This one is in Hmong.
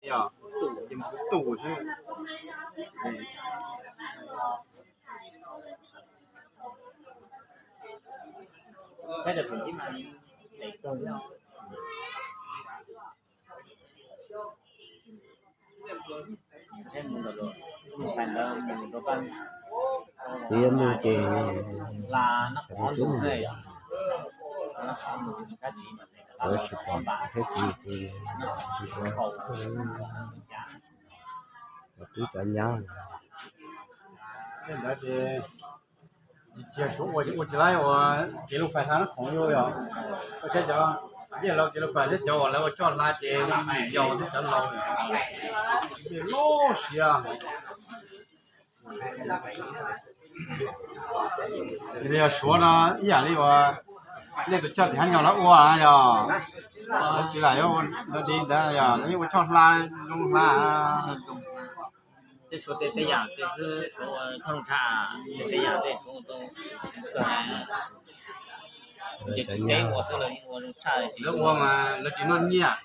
Yog, ces mus tus xwb. Saib rau tus tib mas, txiv mus ces, tub mus, tsis pom thiab txiv ces, tub cov nyab. Ntawd ces, tsis tsis suav ua ces ua tsis laib ua, kev lub pais hla nab khoom yog, ua tshab cov, yej laus kev lub pais thiab cov uas lawv ua choj hla ces yau thiab cov laus, lub siav. Yog suav no ib yam li uas nej tus choj tim hab nyog lawv ua yog, lawv tsis lam yuav ua li ntawd yog lawv yeej ua choj hla, zoo hla. Tej suav tej tej yam tej xwb, suav ua thooj tshaj, tej tej yam tej suav ua tau kawg. Ces tsis teb ua xwb lawv yeej ua zoo tshaj. Lawv ua mas lawv tsis noj nyiaj,